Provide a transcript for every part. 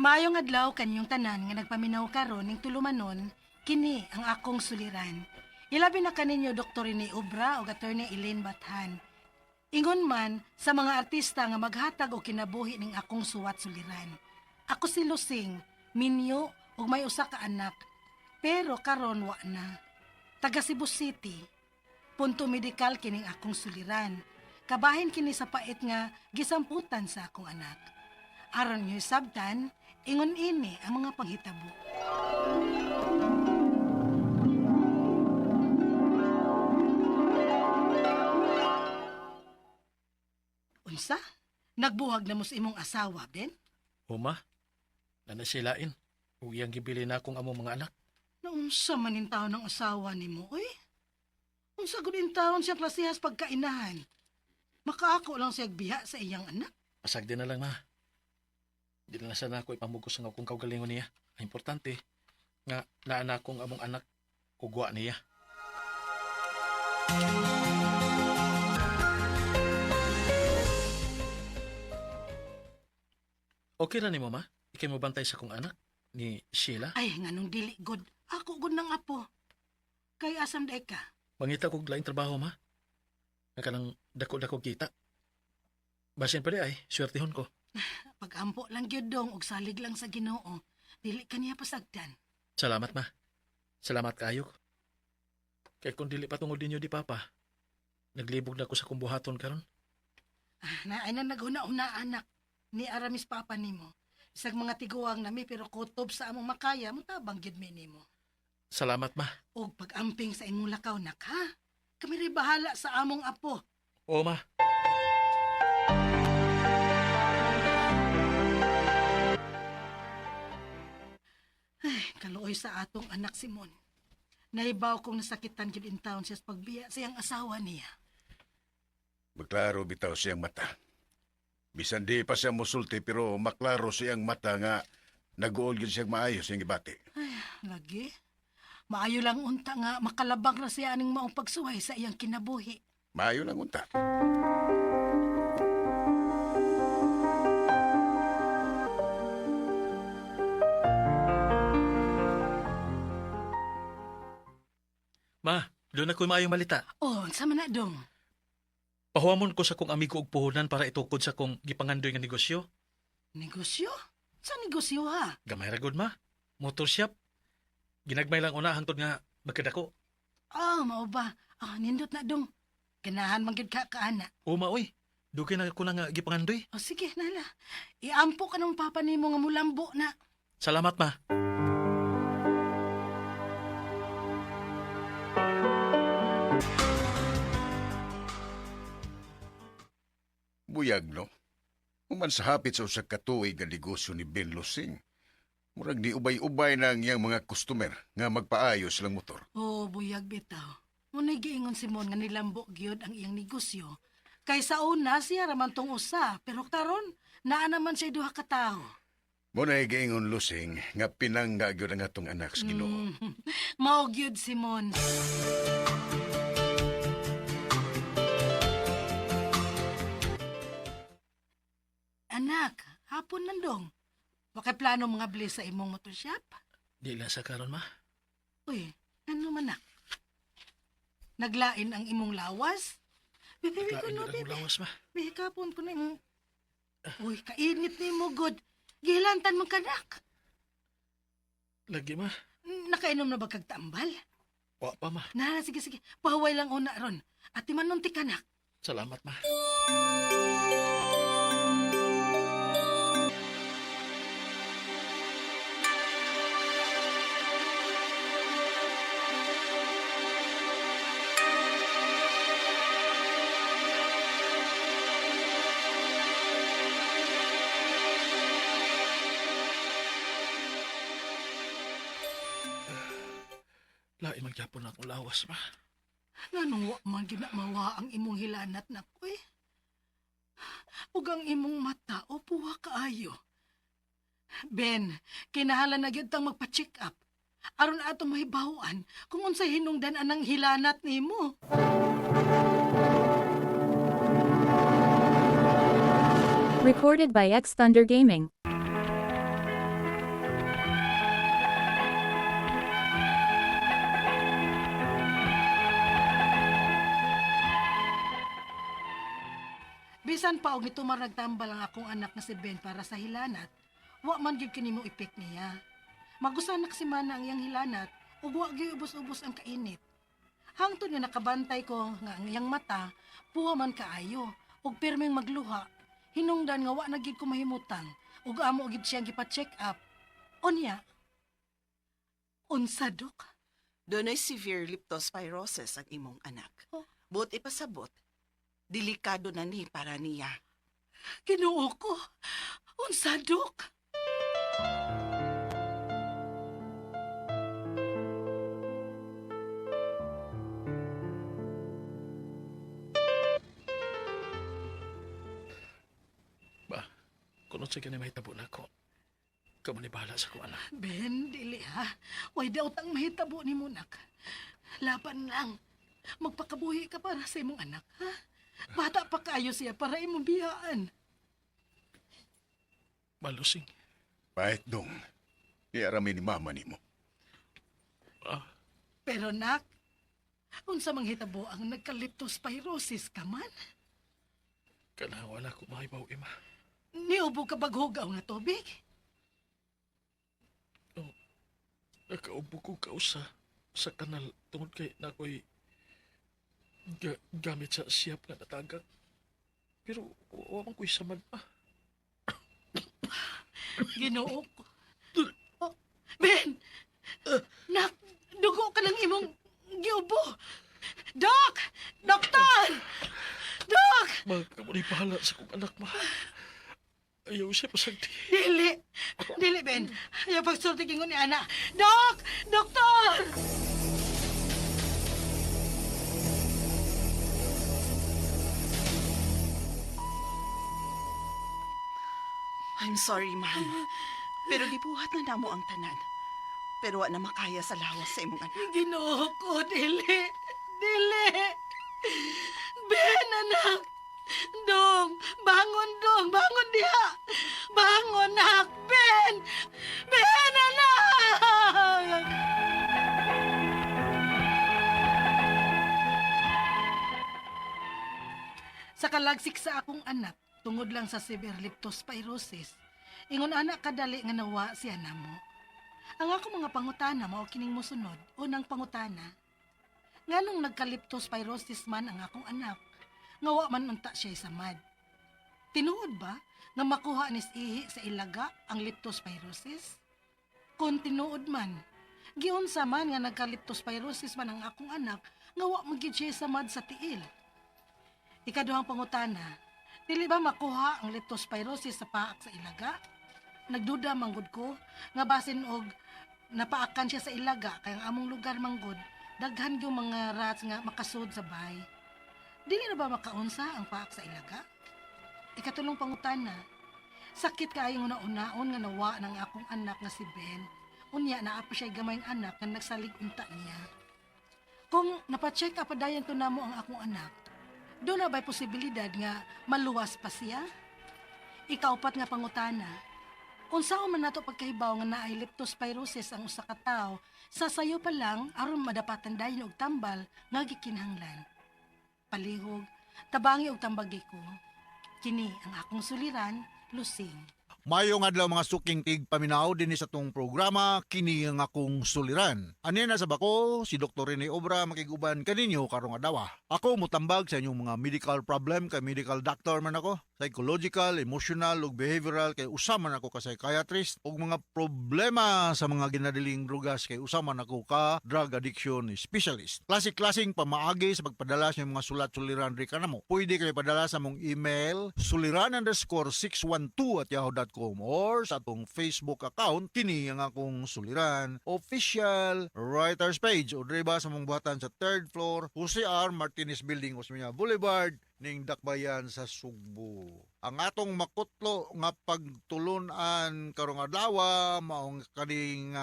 Maayong adlaw kanyong tanan nga nagpaminaw karon ning tulumanon, kini ang akong suliran. Ilabi na kaninyo Dr. Rene Obra ug Attorney Elaine Bathan. Ingon man sa mga artista nga maghatag og kinabuhi ning akong suwat suliran. Ako si Lusing, minyo ug may usa ka anak. Pero karon wa na. Taga Cebu City. Punto medikal kining akong suliran. Kabahin kini sa pait nga gisamputan sa akong anak. Aron niyo sabtan, ingon ini ang mga panghitabo. Unsa? Nagbuhag na mo sa imong asawa, Ben? Huma, nanasilain. Ug iyang gibili na akong among mga anak. Naunsa man in taon ng asawa nimo, oy? Unsa gud in taon siya klasehas pagkainahan? Makaako lang siya biha sa iyang anak. Pasag din na lang, ma. Di na lang sana ako ipamugos ang akong kaugalingon niya. Ang importante, nga naa na akong among anak ugwa niya. Okay ra nimo, ma? Ikay mo bantay sa akong anak ni Sheila? Ay, nganong dili gud. Ako gud nang apo. Kay asam day ka? Mangita kog laing trabaho, ma. Nga kanang dako-dako kita. Basin pa di ay, swertehon ko. Pagampo lang gyud dong og salig lang sa Ginoo. Dili ka niya pasagdan. Salamat, ma. Salamat kaayo. Kay kung dili pa tungod ninyo di papa, naglibog na ko sa kumbuhaton karon. Ah, naay na naghuna-una anak ni Aramis papa nimo. Isag mga tiguang nami pero kutob sa among makaya mutabang gyud mi nimo. Salamat, ma. Og pag-amping sa imong lakaw nak ha. Kami rin bahala sa among apo. Oo, ma. Ay, kaluoy sa atong anak Simon. Naibaw kong nasakitan gyud in town siya sa pagbiya sa iyang asawa niya. Maklaro bitaw siyang mata. Bisan di pa siya musulti pero maklaro siyang mata nga nag-uol gyud siyang maayos siyang gibati. Ay, lagi. Maayo lang unta nga makalabang ra siya aning maong pagsuway sa iyang kinabuhi. Maayo lang unta. Ma, doon ako'y maayong malita. Oh, unsa man na dong? Pahuwamon ko sa kong amigo og puhunan para itukod sa kong gipangandoy nga negosyo. Negosyo? Sa negosyo ha? Gamay ra gud, ma. Motor shop. Ginagmay lang una hangtod nga magkadako. Ah, mao ba? Ah, nindot na dong. Ganahan man gyud ka kaana. Oo, ma, oy. Dugay na ko na nga gipangandoy. O sige, nala. Iampo ka ng papa nimo nga mulambo na. Salamat, ma. Buyag no. Human sa hapit sa usa ka tuig nga negosyo ni Ben Lusing. Murag ni ubay-ubay na ang iyang mga customer nga magpaayos lang motor. Oh, buyag bitaw. Muna'y giingon si Mon nga nilambo gyud ang iyang negosyo. Kay sa una siya raman tong usa, pero karon naa naman siya duha ka tawo. Mo na giingon Lusing nga pinangga gyud ang atong anak sa Ginoo. Mao gyud si Mon. Anak, hapon nandong. Wa kay plano mga bli sa imong motor shop? Di lang sa karon, ma. Uy, ano man nak? Naglain ang imong lawas? Bebe, ko Naglain no, gyud akong bebe. lawas, ma. Bebe, kapon ko na imong... Uy, kainit ni mo, god. Gihilantan mo kanak. Lagi, ma. Nakainom na ba kag tambal? Wa pa, ma. Na, sige, sige. Pahaway lang una ron. At manunti kanak. Salamat, ma. Lain magyapon na akong lawas, ma. Nganong wa man ginamawa ang imong hilanat na ko eh. Ug ang imong mata o puwa kaayo. Ben, kinahalan na gyud tang magpa-check up. Aron ato mahibaw-an kung unsay hinungdan anang hilanat nimo. Recorded by X Thunder Gaming. Bisan pa og nitumar nagtambal ang akong anak nga si Ben para sa hilanat, wa man gyud kini mo epek niya. Magusan na kasi man ang iyang hilanat ug wa gyud ubos-ubos ang kainit. Hangtod nga nakabantay ko nga ang iyang mata, puwa man kaayo ug pirming magluha. Hinungdan nga wa na gyud ko mahimutang ug amo gyud siyang gipa-check up. Unya, unsa, Dok? Dunay severe leptospirosis ang imong anak. Oh. Buot ipasabot, delikado na ni para niya. Ginoo ko. Unsa, Dok? Ba, kung sa gani mahitabo na ako, kamo ni bahala sa akong anak. Ben, dili ha. Way daot ang mahitabo ni Munak. Laban lang. Magpakabuhi ka para sa imong anak, ha? Bata pa kaayo siya para imong biyaan. Malusing. Pahit dong. Iarami ni mama nimo. Ah, Pero nak, unsa mang hitabo ang nagka-leptospirosis ka man? kanang wala ko mahibaw, ima. Niubo ka baghugaw nga tubig? Nakaubo ko kausa sa kanal tungod kay nakoy gamit sa siyap nga natagak. Pero wa man ko'y samad pa. Ginoo ko. Oh, Ben! Nak, dugo ka ng imong giubo. Dok! Doktor! Dok! Ma, kamo ni bahala sa akong anak, ma. Ayaw siya pasagdi. Dili! Dili, Ben. Ayaw pagsulti kingon ni Ana. Dok! Doktor! I'm sorry, ma'am. Pero gibuhat na namo ang tanan. Pero wa na makaya sa lawas sa imong anak. Ginoo ko, dili. Dili. Ben, anak. Dong, bangon dong, bangon diha. Bangon, anak. Ben! Ben, anak! Sa kalagsik sa akong anak, tungod lang sa severe leptospirosis, ingon anak kadali nga nawa siya namo. Ang ako mga pangutana mao kining mosunod, unang pangutana. Nganong nagka-leptospirosis man ang akong anak, nga wa man unta siya samad. Tinuod ba nga makuha nis ihi sa ilaga ang leptospirosis? Kung tinuod man, giunsa man nga nagka-leptospirosis man ang akong anak, nga wa man gyud siya samad sa tiil. Ikaduhang pangutana, dili ba makuha ang leptospirosis sa paak sa ilaga? Nagduda manggod ko nga basin og napaakan siya sa ilaga kay ang among lugar manggod daghan gyud mga rats nga makasud sa bahay. Dili na ba makaunsa ang paak sa ilaga? Ikatulong pangutana, sakit kaayong una-unaon nga nawa ng akong anak nga si Ben. Unya naa pa siya gamayng anak nga nagsalig unta niya. Kung napacheck up padayon to namo ang akong anak, doon na ba'y posibilidad nga maluwas pa siya? Ikaupat nga pangutana, unsaon man nato pagkahibaw nga naay leptospirosis ang usa ka tawo sa sayo pa lang aron madapatan dayon og tambal nga gikinahanglan. Palihog, tabangi og tambagi ko. Kini ang akong suliran, Lusing. Mayong adlaw mga suking tig paminaw dinhi sa tong programa kini ang akong suliran. Ani na sa bako si Dr. Rene Obra makiguban kaninyo karong adlaw. Ako mutambag sa inyong mga medical problem kay medical doctor man ako, psychological, emotional ug behavioral kay usa man ako ka psychiatrist ug mga problema sa mga ginadiling drugas kay usa man ako ka drug addiction specialist. Klase-klaseng pamaagi sa pagpadala sa inyong mga sulat suliran ri kanamo. Pwede kayo padala sa mong email suliran_612@yahoo.com or sa atong Facebook account kini ang akong suliran official writers page o diri ba sa mong buhatan sa third floor Jose R. Martinez Building, Osmeña Boulevard ning Dakbayan sa Sugbo. Ang atong makutlo nga pagtulunan karong adlaw maong kaning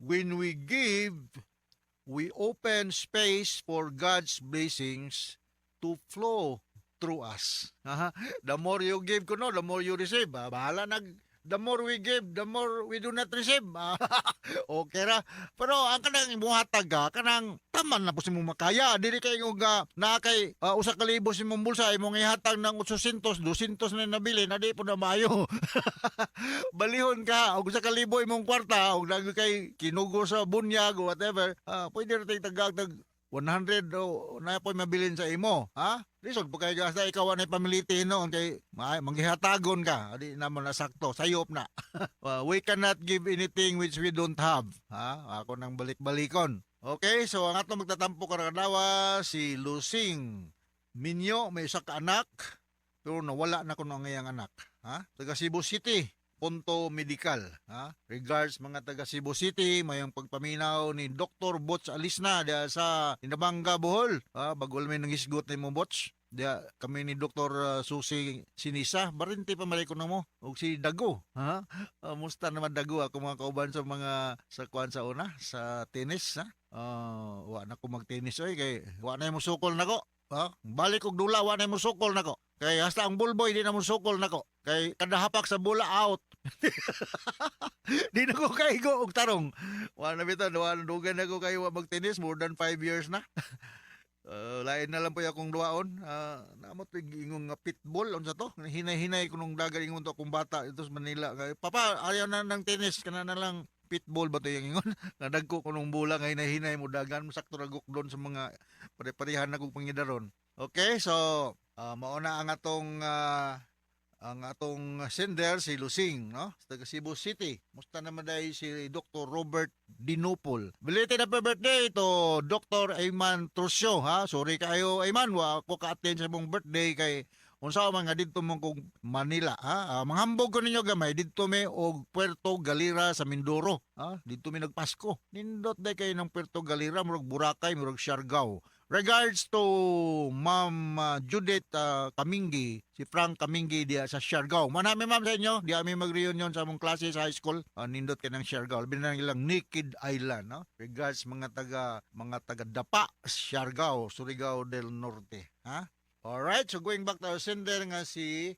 when we give, we open space for God's blessings to flow through us. Aha. The more you give kuno, the more you receive. Ah, bahala nag The more we give, the more we do not receive. Okay ra. Pero ang kanang imuhatag ka, kanang taman na po si mong makaya. Dili kay nga naa kay 1,000 sa imong bulsa, imong ihatag ng 800, 200 na nabili, na di po na maayo. Balihon ka og 1,000 imong kwarta og nag kay kinugo sa bunyag o whatever, pwede ra tay tagag tag 100 o na po mabilin sa imo, ha? Lisod po kay gasta ikaw anay pamiliti noon kay manggihatagon ka, di naman na sakto, sayop na. We cannot give anything which we don't have, ha? Ako nang balik-balikon. Okay, so ang atong magtatampo karong adlaw si Lusing Minyo, may isa ka anak pero nawala na kuno ang iyang anak, ha? Taga Cebu City, Punto Medical, ha? Regards mga taga Cebu City, mayong pagpaminaw ni Dr. Butch Alisna diya sa Inabanga, Bohol. Ha? Bago may nangisgot ni mo, Butch. Diya kami ni Dr. Susi Sinisa, barinti pa malay ko na mo og si Dago, ha? Musta naman, Dago, ako mga kauban sa mga sa kuan sa una sa tennis, ha? Wa na ko mag-tennis oy kay wa na mo sukol nako. Ha? Balik og dula, wa na mo sukol nako. Kay hasta ang ballboy di na mo sukol nako. Kay kada hapak sa bola, out. Di na ko kaigo og tarong. Wa na bitaw, wa na, dugay na ko kayo wa mag-tennis, more than 5 years na. Lain na lang po akong duwaon. Namo to ingong nga pitbull unsa to? Hinay-hinay ko nung dagan ingon to akong bata ito sa Manila. Kay, "Papa, ayaw na ng tennis, kana na lang pitbull ba to yung ingon." Nadagko ko nung bola nga hinay-hinay mo dagan, sakto ra doon sa mga pare-parehan na kong pangidaron. Okay, so mao na ang atong sender, si Lusing, no? Sa taga Cebu City. Musta naman dahil si Dr. Robert Dinupol. Belated happy birthday to Dr. Ayman Trusio, ha? Sorry kayo, Ayman, wa ko ka-attend sa imong birthday kay unsa man nga didto mo kong Manila, ha? Manghambog ko ninyo gamay, didto mi og Puerto Galera sa Mindoro, ha? Didto mi nagpasko. Nindot day kay ng Puerto Galera, murag Boracay, murag Siargao. Regards to Ma'am Judith Kaminggi, si Frank Kaminggi diya sa Siargao. Manami, ma'am, sa inyo, diya mi mag-reunion sa among klase sa high school. Nindot kay ng Siargao. Labi na ilang Naked Island, no? Regards mga taga Dapa, Siargao, Surigao del Norte, ha? Alright, so going back to our sender nga si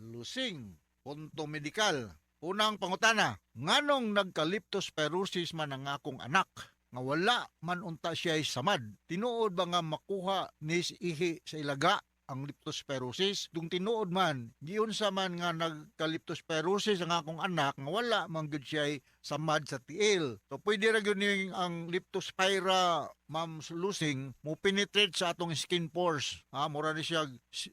Lusing, Punto Medical. Unang pangutana, nganong nagka-leptospirosis man ang akong anak nga wala man unta siya samad? Tinuod ba nga makuha ni ihi sa ilaga ang leptospirosis? Kung tinuod man, giunsa man nga nagka-leptospirosis ang akong anak nga wala man gyud siya samad sa tiil? So pwede ra gyud ning ang leptospira, Ma'am Lusing, mo penetrate sa atong skin pores. Ha, mura ni siya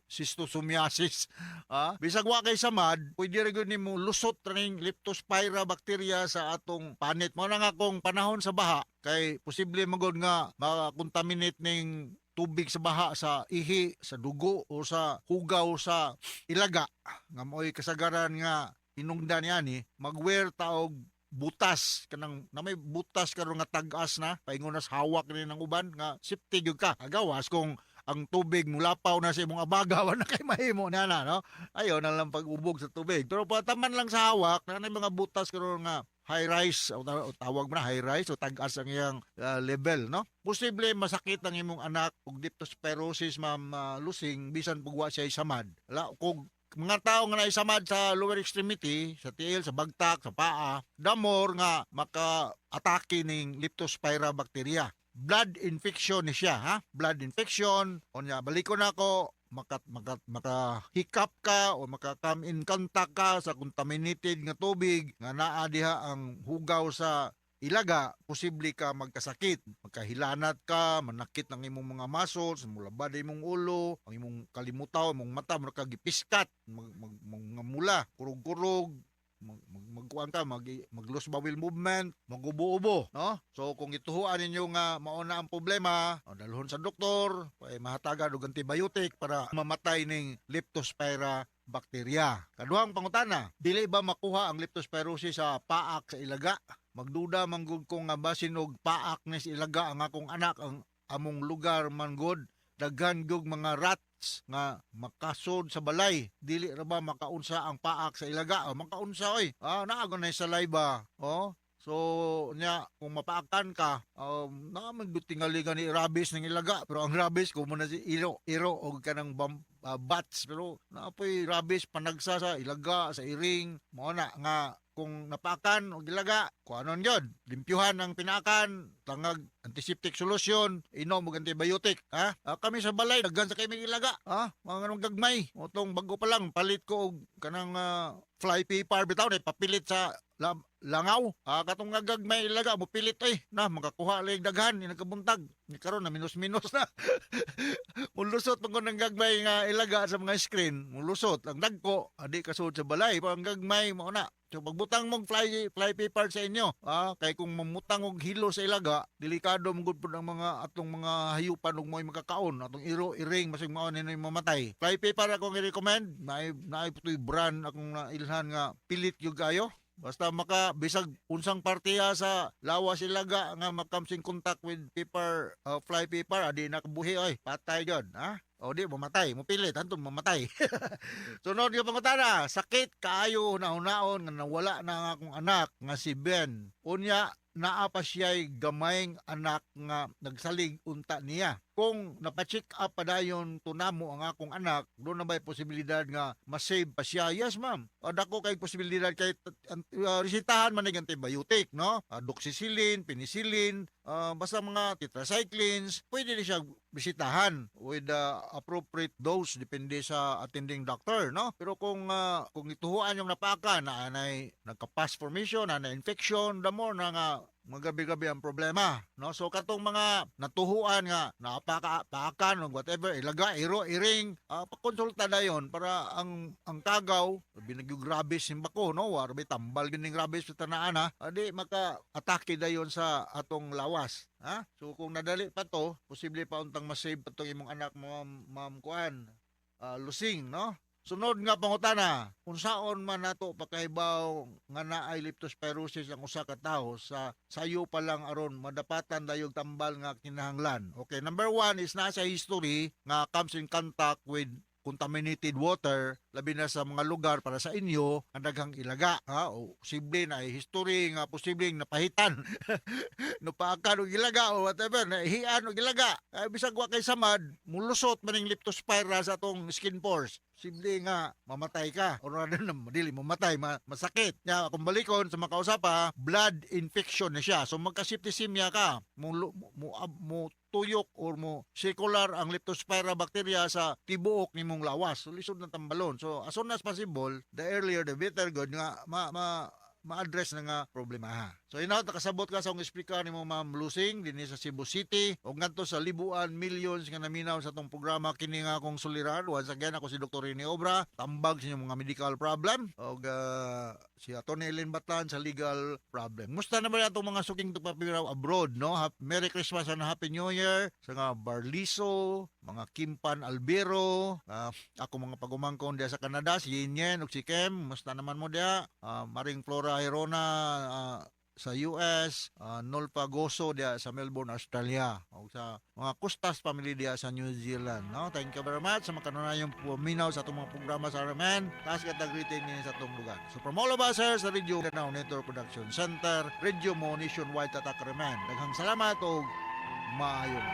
schistosomiasis. Ha? Bisag wa kay samad, pwede ra gyud nimo lusot ra ning leptospira bacteria sa atong panit. Mao na nga kung panahon sa baha kay posible magod nga makakontaminate ning tubig sa baha sa ihi, sa dugo o sa hugaw sa ilaga nga mao'y kasagaran nga hinungdan niani, magwear ta og butas, kanang na may butas karon nga tag-as na paingon na sa hawak ni ng uban nga safety gyud ka. Agawas kung ang tubig mulapaw na sa imong abaga, wala na kay mahimo na na, no? Ayo na lang pag-ubog sa tubig, pero pataman lang sa hawak na may mga butas karon nga high rise o tawag mo na high rise o tag-as ang iyang level, no? Posible masakit ang imong anak og leptospirosis, Ma'am Lusing, bisan pug wa siya samad. Ala kog mga tao nga naisamad sa lower extremity, sa tiil, sa bagtak, sa paa, the more nga maka-atake ning leptospira bacteria. Blood infection ni siya, ha? Blood infection, unya balikon ako, maka hikap ka o maka come in contact ka sa contaminated nga tubig nga naa diha ang hugaw sa ilaga, posible ka magkasakit, magkahilanat ka, manakit ang imong mga muscles, mulabad imong ulo, ang imong kalimutaw, imong mata, mura ka gipiskat, mag, mula, kurog-kurog, magkuan ka, mag loose bowel movement, magubo-ubo, no? So kung ituhuan ninyo nga mao na ang problema, o, dalhon sa doktor, ay mahatagan og antibiotic para mamatay ning leptospira bacteria. Kaduhang pangutana, dili ba makuha ang leptospirosis sa paak sa ilaga? Magduda man gud ko nga basin og paak ni sa ilaga ang akong anak, ang among lugar man gud daghan gug mga rats nga makasod sa balay. Dili ra ba makaunsa ang paak sa ilaga? O, makaunsa oy. Ah, naa na saliva. Oh, so So nya kung mapaakan ka, naa man gyud tingali gani rabies ng ilaga, pero ang rabies kung na si iro iro og kanang bats, pero naa poy rabies panagsa sa ilaga, sa iring, mao na nga kung napakan og ilaga, kuanon gyud, limpyuhan ang pinakan, tangag antiseptic solution, inom og antibiotic, ha? Ah, kami sa balay daghan sa kay may ilaga, ha? Mga ganong gagmay. Otong bago pa lang palit ko og kanang fly paper bitaw na papilit sa langaw. Ah, katong nga gagmay ilaga mo pilit eh. Na makakuha lang daghan ni nagkabuntag. Ni karon na minus-minus na. Mulusot man ko ng gagmay nga ilaga sa mga screen, mulusot ang dagko, adi kasud sa balay, pa ang gagmay mao na. So pagbutang mong fly fly paper sa inyo, kay kung mamutang og hilo sa ilaga, delikado man gud pud ang mga atong mga hayupan ug mo'y makakaon, atong iro iring masig mao ninoy mamatay. Fly paper akong i-recommend, naay naay putoy brand akong nailhan nga pilit gyud kayo. Basta maka bisag unsang partiya sa lawas ilaga nga makamsing contact with paper, fly paper, adi nakabuhi oy, patay gyud, ha? O di mamatay, mopilit hantum mamatay. Sunod nga pangutana, sakit kaayo nahunaon nga nawala na ang akong anak nga si Ben. Unya naa pa siya'y gamayng anak nga nagsalig unta niya. Kung napacheck up padayon tunamo ang akong anak, doon na ba'y posibilidad nga masave pa siya? Yes, ma'am. O, dako kay posibilidad kay resitahan man ning antibiotic, no? Doxycycline, penicillin, basta mga tetracyclines, pwede ni siya bisitahan with the appropriate dose depende sa attending doctor, no? Pero kung ituhuan yung napaka na anay nagka-pus formation, na infection, the more na nga magabi-gabi ang problema, no? So katong mga natuhuan nga napaka paakan o whatever, ilaga, iro, iring, pakonsulta dayon para ang kagaw, binagyo grabe simbako, no? War may tambal gining rabies sa tanaan ha, adi maka-atake dayon sa atong lawas, ha? So kung nadali pa to, posible pa untang masave pa tong imong anak mo, ma'am, ma'am kuan, Lusing, no? Sunod nga pangutana, unsaon man nato pakahibaw nga naay leptospirosis ang usa ka tawo sa sayo pa lang aron madapatan dayog tambal nga kinahanglan? Okay, number one is nasa history nga comes in contact with contaminated water, labi na sa mga lugar para sa inyo ang daghang ilaga, ha, o posible na history nga posibleng napahitan napaakan og ilaga o whatever, naihian og ilaga. Ay, bisag wa kay samad, mulusot maning leptospira sa atong skin pores, posible nga mamatay ka or ano na dili mamatay, masakit nya. Kung balikon sa makausap pa, blood infection na siya, so magka-septicemia ka, mo tuyok or mo circular ang leptospira bacteria sa tibuok nimong lawas, so lisod na tambalon. So as soon as possible, the earlier the better, good nga ma, ma ma-address na nga problema ha. So inaw nakasabot ka sa akong explicar nimo, Ma'am Lusing, dinhi sa Cebu City, ug ngadto sa libuan millions nga naminaw sa atong programa kini nga akong suliran. Once again, ako si Dr. Rene Obra, tambag sa inyong mga medical problem, ug si Atty. Ellen Batan sa legal problem. Musta naman atong mga suking tugpaminaw abroad, no? Merry Christmas and Happy New Year sa mga Barliso, mga Kimpan Albero, ako mga pagumangkon diya sa Canada, si Yen Yen ug si Kem, musta naman mo diya? Maring Flora Herona sa US, Nolpa Goso diya sa Melbourne, Australia, o sa mga Costas family diya sa New Zealand. No? Thank you very much sa makanunayong puminaw sa atong mga programa sa RMN. Taas ka greeting niya sa atong lugar. So from all of us here sa Radio Now Network Production Center, Radio Mo Nationwide Tatak RMN. Daghang salamat og maayong.